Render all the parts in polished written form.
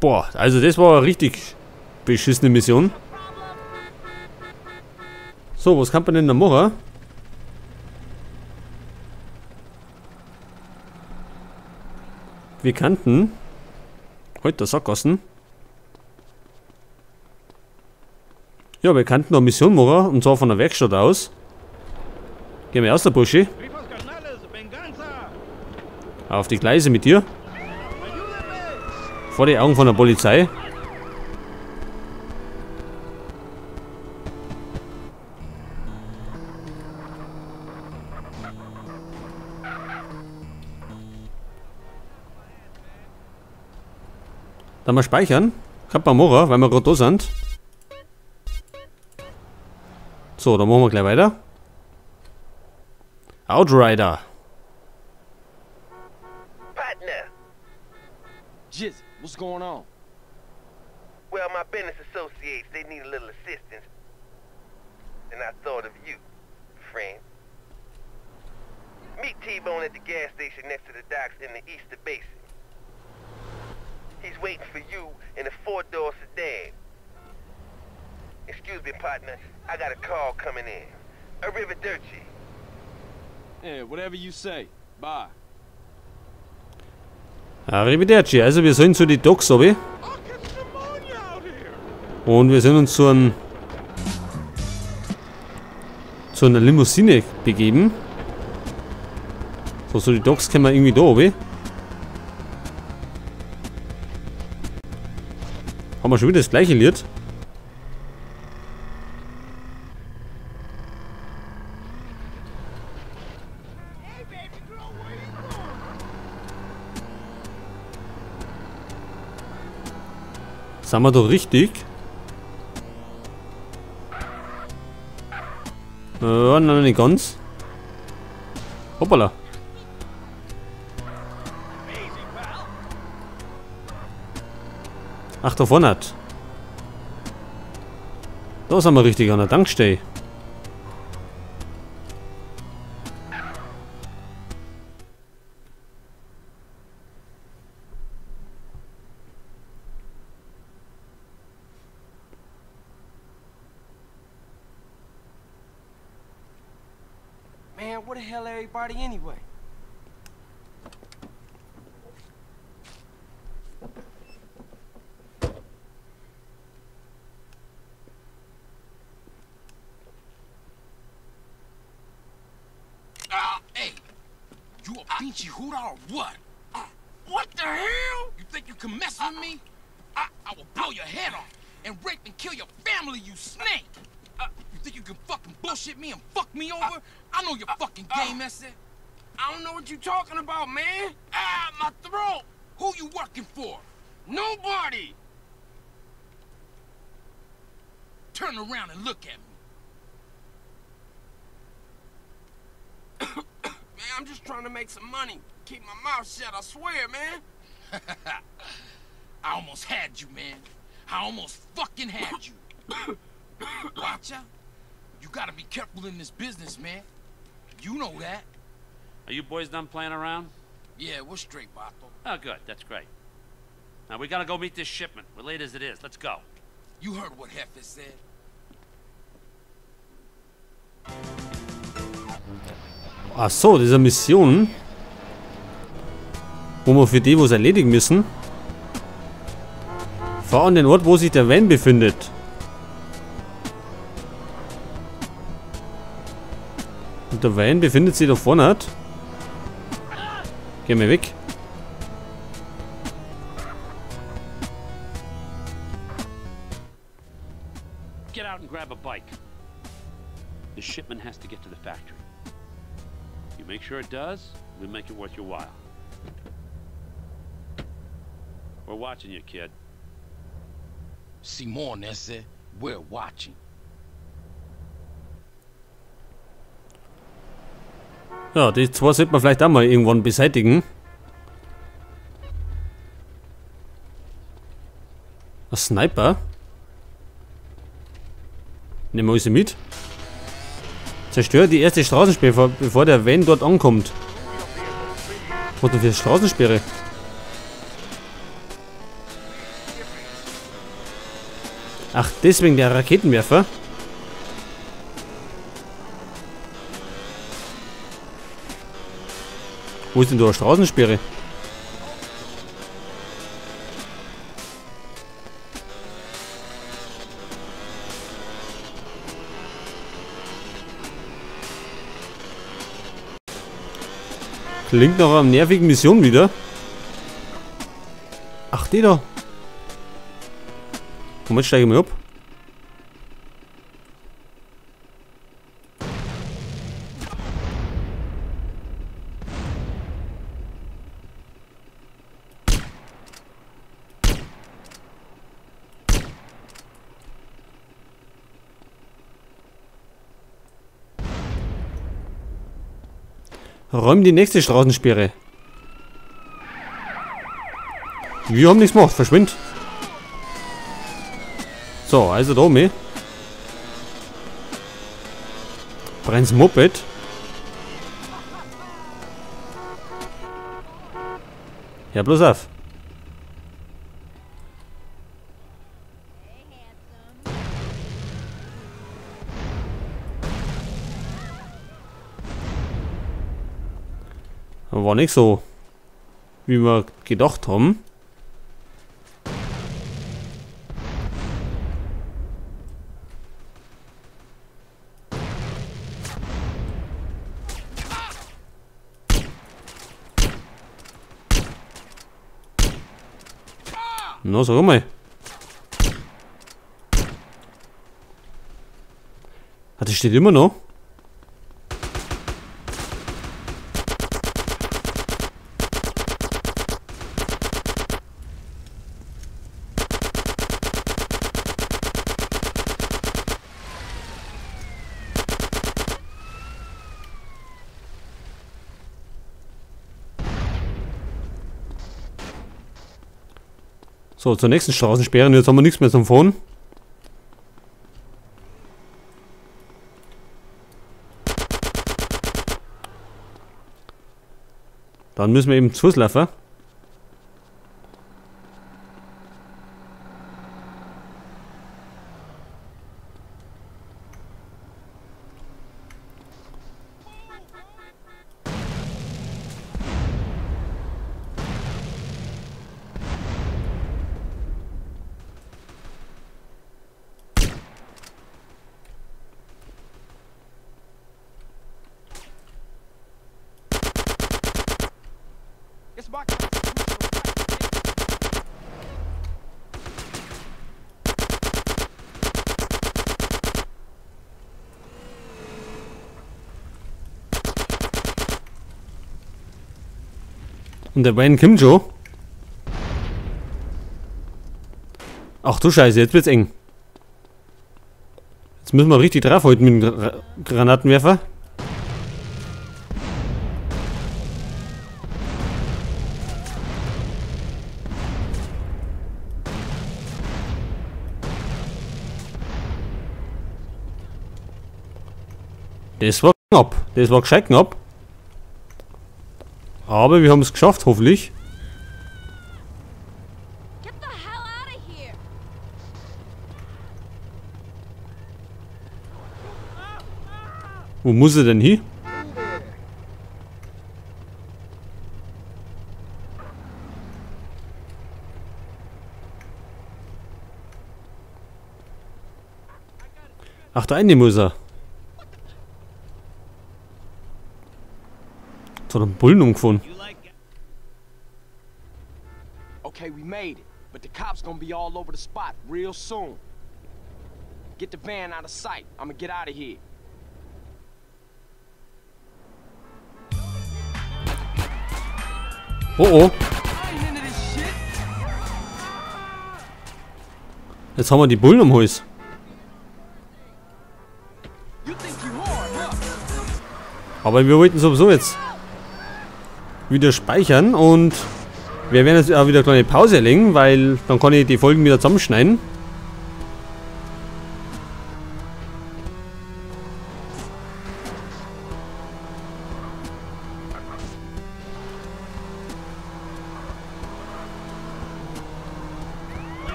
Boah, also das war eine richtig beschissene Mission. So, was kann man denn da machen? Wir kannten heute Sackgassen. Ja, wir könnten eine Mission machen, und zwar von der Werkstatt aus. Gehen wir aus der Busche. Auf die Gleise mit dir. Vor die Augen von der Polizei. Dann mal speichern. Kann man machen, weil wir gerade da sind. So, dann machen wir gleich weiter. Outrider. Partner. Jizz, what's going on? Well, my business associates, they need a little assistance. And I thought of you, friend. Meet T-Bone at the gas station next to the docks in the Easter Basin. He's waiting for you in a four-door sedan. Excuse me, partner. I got a call coming in. Arrivederci. Yeah, whatever you say. Bye. Arrivederci. Also wir sollen zu die Docks, obi. Und wir sollen uns zu einer Limousine begeben. So, die Docks kennen wir irgendwie da, obi. Haben wir schon wieder das gleiche Lied? Sind wir doch richtig? Ja, nein, nicht ganz. Hoppala. Ach, da vorne hat. Da sind wir richtig an der Tankstelle. Man, what the hell everybody anyway? Hey, you a pinchy hooter or what? What the hell? You think you can mess with me? I will blow your head off and rape and kill your family, you snake! You think you can fucking bullshit me and fuck me over? I know your fucking game, ese. I don't know what you talking about, man. Ah, my throat! Who you working for? Nobody! Turn around and look at me. Man, I'm just trying to make some money. Keep my mouth shut, I swear, man. I almost had you, man. I almost fucking had you. Watcha? You gotta be careful in this business, man. You know that. Are you boys done playing around? Yeah, we're straight, Vato. Oh, good. That's great. Now, we gotta go meet this shipment. We're late as it is. Let's go. You heard what Jefe said. Ach so, diese Mission, wo wir für die was erledigen müssen. Fahr an den Ort, wo sich der Van befindet. Und der Van befindet sich da vorne. Geh mal weg. Get out and grab a bike. The shipment has to get to the factory. You make sure it does, we make it worth your while. We're watching you, kid. Simon, ese, we're watching. Ja, die zwei sollte man vielleicht auch mal irgendwann beseitigen. Ein Sniper? Nehmen wir sie mit. Zerstöre die erste Straßensperre, bevor der Van dort ankommt. Was denn für eine Straßensperre? Ach, deswegen der Raketenwerfer. Wo ist denn da eine Straßensperre? Klingt nach einer nervigen Mission wieder. Ach, die da. Moment, steige ich mal ab. Räum die nächste Straßensperre. Wir haben nichts gemacht. Verschwind. So, also da oben. Brennt's Moped. Ja, bloß auf. War nicht so, wie wir gedacht haben. Na, sag mal. Ah, das steht immer noch. So, zur nächsten Straßensperre. Jetzt haben wir nichts mehr zum Fahren. Dann müssen wir eben zu Fuß laufen. Und der Wayne kommt schon. Ach du Scheiße, jetzt wird's eng. Jetzt müssen wir richtig draufhalten mit dem Granatenwerfer. Das war knapp. Das war gescheit knapp. Aber wir haben es geschafft, hoffentlich. Wo muss er denn hin? Ach, da eine muss er. Jetzt hat er einen Bullen umgefahren. Okay, we made it, but the cops gonna be all over the spot real soon. Get the van out of sight. I'm gonna get out of here. Oh oh. Jetzt haben wir die Bullen am Hals. Aber wir wollten sowieso jetzt wieder speichern und wir werden jetzt auch wieder eine kleine Pause legen, weil dann kann ich die Folgen wieder zusammenschneiden.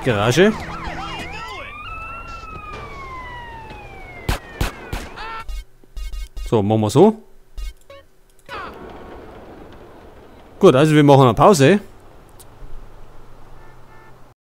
Garage. So, machen wir so. Gut, also wir machen eine Pause.